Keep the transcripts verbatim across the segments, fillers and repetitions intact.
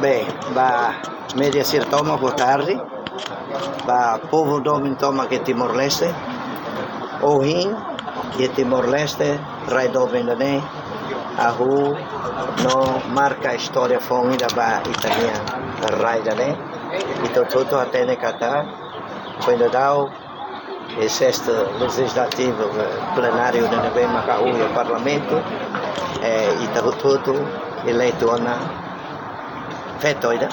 Bem, ba média sira tomak, boa tarde. Ba povu doben tomak iha Timor-Leste. Ohin, iha Timor-Leste, rai doben ida-ne'e, ha'u no marka istória foun ida ba ita-nia rai ida-ne'e. Ita hotu-hotu hatene katak, kuandu daudaun, iha sestu lejizlativu, eh, plenáriu ida-ne'ebé maka hahú iha Parlamentu, eh, ita hotu-hotu eleitu ona feto ida.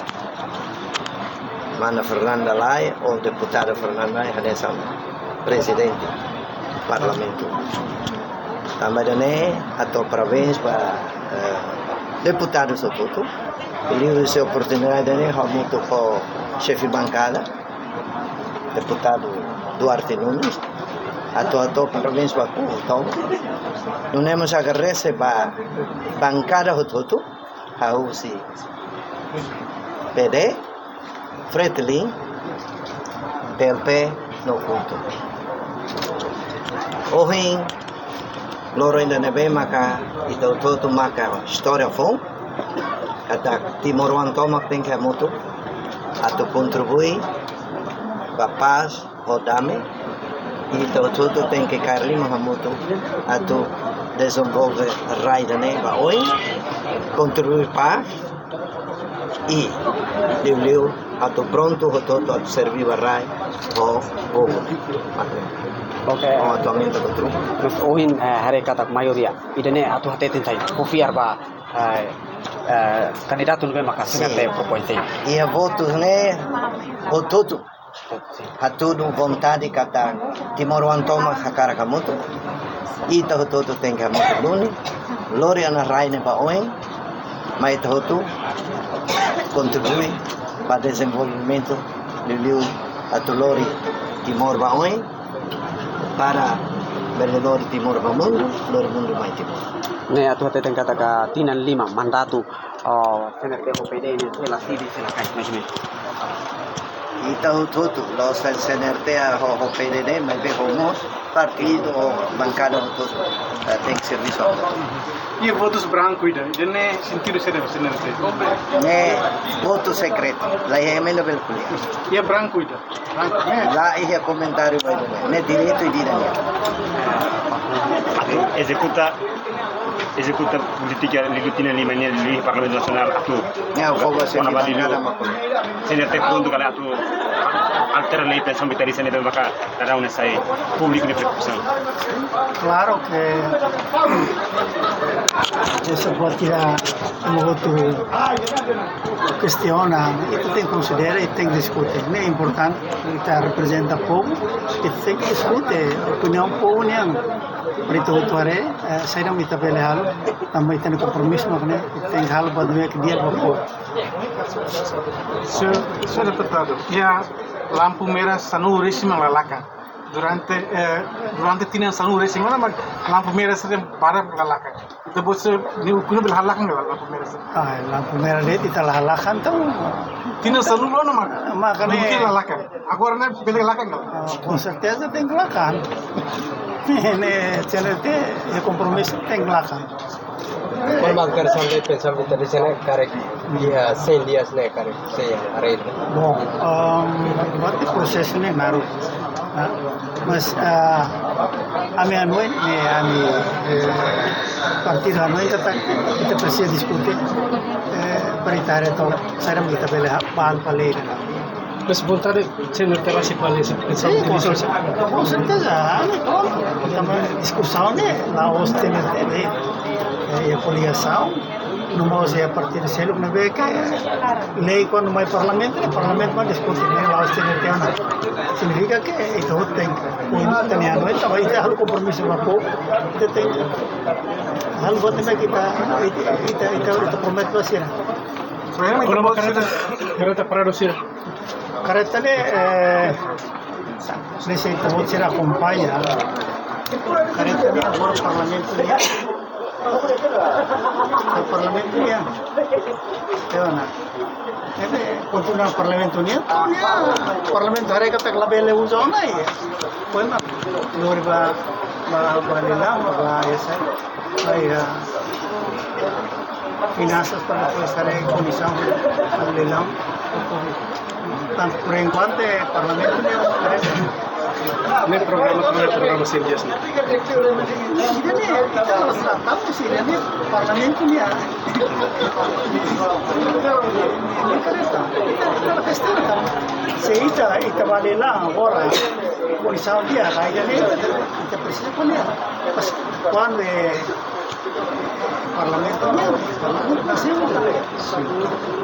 Mana Fernanda Lay, ou deputada Fernanda Lay, hanesan prezidente Parlamentu. Tanba ida-ne'e, hato'o parabéns ba, eh, deputadu hotu-hotu. Liuhusi oportunidade ne'e, hamutuk ho xefe bankada, deputadu Duarte Nunes. Hato'o, hato'o parabéns ba povu tomak. Nune'e mós agradese ba bankada hotu-hotu, hahú husi PD, Fretilin, PLP no KHUNTO. Ohin, loron ida-ne'ebé maka ita hotu-hotu marka istória foun, katak timoroan tomak tenke hamutuk atu kontribui ba pás ho dame, i ita hotu-hotu tenke kaer liman hamutuk atu dezenvolve rai ida-ne'e ba oin, kontribui pás, i liuliu atu prontu hotu-hotu atu serví ba rai ho povu. Oke. Ho atualmente kontribui. Mas ohin, eh, haree katak maioria ida-ne'e atu hateten sai, konfia ba, eh, eh, kandidatu ne'ebé maka Sin. Sira te propoin sai. Iha votus ne'e hotu-hotu hatudu vontade katak timoroan tomak hakarak hamutuk. Ita hotu-hotu tenke hamutuk duni. Lori ona rai ne'e ba oin. Mai ita hotu kontribui ba dezenvolvimentu, liuliu atu lori Timor ba oin, para bele lori Timor ba mundu, lori mundu mai Timor. Ne'e atu hateten katak tinan lima mandatu, oh, CNRT ho PD ne'e sei la sibi, sei la kaer, mais ou menos. Ita hotu-hotu, la'ós CNRT ho, ho PD de'it, maibé ho mós partidu, bankada hotu-hotu, eh, tenke servisu. Iha votus branku ida, ida-ne'e sentidu saida ba CNRT? Ne'e votu sekretu, la iha ema ida bele ko'alia. Iha branku ida. La iha komentáriu ba ida-ne'e, ne'e direitu ida nian. Atu ezekuta, ezekuta polítika liu tinan lima nian liu Parlamentu Nasionál atu. Ya, kau bahasa kona ba liu. CNRT prontu ka lae atu altera lei pensaun vitalísia ne'ebé maka daudaun ne'e sai públiku nia preokupasaun. Claro que esa pode tirar um outro kestiona, ita tenke konsidera i tenke diskute. Ne'e importante, ita reprezenta povu, ita tenke diskute opiniaun povu nian. Para ita hotu haree, eh, saida mak ita bele halo, tanba ita-nia kompromisu mak ne'e, ita tenke halo ba dunia ke dia ba povu. Señór, señór deputadu, iha lampu merah sanulu-resin-lima la lakan. Durante, eh, durante tinan sanulu-resin-lima, mak lampu merah sira barak la lakan. Ita-boot sira, nia ukun bele halakan ka lae lampu merah sira? Ah, lampu merah de'it ita la halakan, entaun. Tinan sanulu ona mak. Maka ne'e. Mungkin la lakan. Agora ne'e bele lakan ka lae? Ah, com certeza tenke lakan. Ne'e, CNRT, ne'e kompromisu tenke lakan. Kual mak versaun de pensaun vitalísia ne'e karik iha cem dias ne'e karik sei arrange? Bom, um, buat prosesu ne'e naruk. Ah, mas, ah, ami hanoin, ne'e ami, eh, partidu hanoin katak ita presiza diskute, eh, para ita haree to'ok saida mak ita bele ha-, ba halo ba lei. Mas vontade CNRT rasik ba lei, se pensa. Sin, com certeza, com certeza. Ami, prontu. Tanba diskusaun ne'e la'ós CNRT de'it. Eh, iha koligasaun, no mós iha partidu seluk ne'ebé ke lei kuandu mai Parlamentu, ne'e Parlamentu mak diskute, ne'e la'ós CNRT ona. Signifika ke ita hotu tenke, ita-nia hanoin, tanba ita halo kompromisu ba povu, ita tenke halo buat ne'ebé ke ita, ita, ita, ita, ita promete ba sira. Kono mak kareta, kareta paradu sira? Kareta ne'e, eh, ne'e se ita-boot sira akompaña. Kareta ne'e agora Parlamentu nian. Parlamentu nian. Entaun, ne'e kontinua Parlamentu nian, entaun ne'e Parlamentu haree katak labele uza ona, iha. Pois mak, lori ba, ba, ba Lilama, ba esa, ba iha Finansas para depois estar em comissão, leilão, público. Portantu, por enkuantu, eh, Parlamentu ne'e, eh, ne'e programa, ne'e programa serius, ne'e. Ida-ne'e, ita la tratamos, ida-ne'e Parlamentu nian. Ita la kestiona, ita, se ita, ita bá leilão agora, kondisaun di'ak, ida-ne'e, ita presiza ko'alia. Mas, kuandu, eh, Parlamentu nian, Parlamentu Nasionál.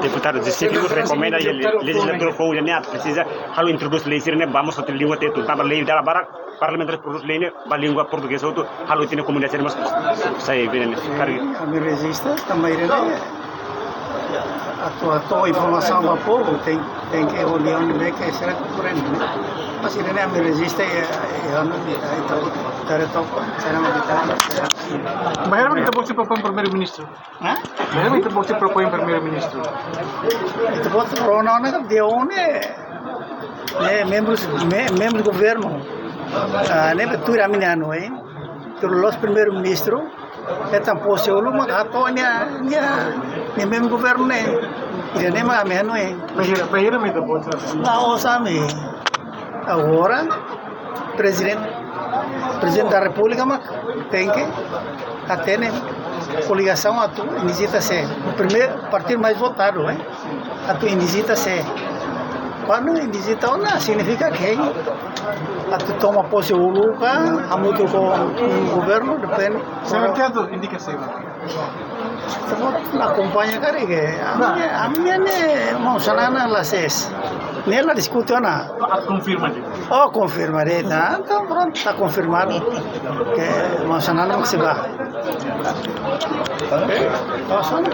Deputadu, desistivu rekomenda iha le-, lejislatór foun ne'e presiza halo introdús lei sira-ne'e ba mós hotu língua Tetun. Tanba lei dala barak, parlamentu prodús lei ne'e ba língua portugés hotu, halo ita-nia komunidade sira mós sai bele ne'e. Karik ami rejista, tanba ida-ne'e atu, atu informasaun ba povu, tenke, tenke reuniaun ne'ebé ke sira komprende, ne'e. Mas ida-ne'e ami rejista, eh, eh, anu, eh, ita, ita retoka, sira mak ita. Bainhira mak ita-boot sei propoin Primeiru-Ministru? Hã? Bainhira mak ita-boot sei propoin Primeiru-Ministru? Ita-boot rona ona ka dia um ne'e, ne'e membrus, me-, membru governu. Ah, ne'ebé tuir ami-nia anu, eh. Tuir loloos Primeiru-Ministru, hetan pose uluk mak hato'o nia, nia, nia membru governu ne'e. Ida-ne'e mak ami hanoin. Bainhira, bainhira mak ita-boot? La'ós ami. Agora, Prezidente, Prezidente da Repúblika mak tenke hatene koligasaun atu inizita sé. Primeiru partidu mais votadu, eh? Atu inizita sé. Kuandu inizita ona, signifika ke atu toma pose uluk ka, hamutuk ho governu, depende. Sira atu indika sé? Ita-boot la akompaña karik, ami, ami ne'e maun Xanana la ses. Ne'e la diskute ona. Atu konfirma de'it. Oh, konfirma de'it. Entaun prontu, ita konfirma ke maun Xanana mak sei bá. Oh, Xanana.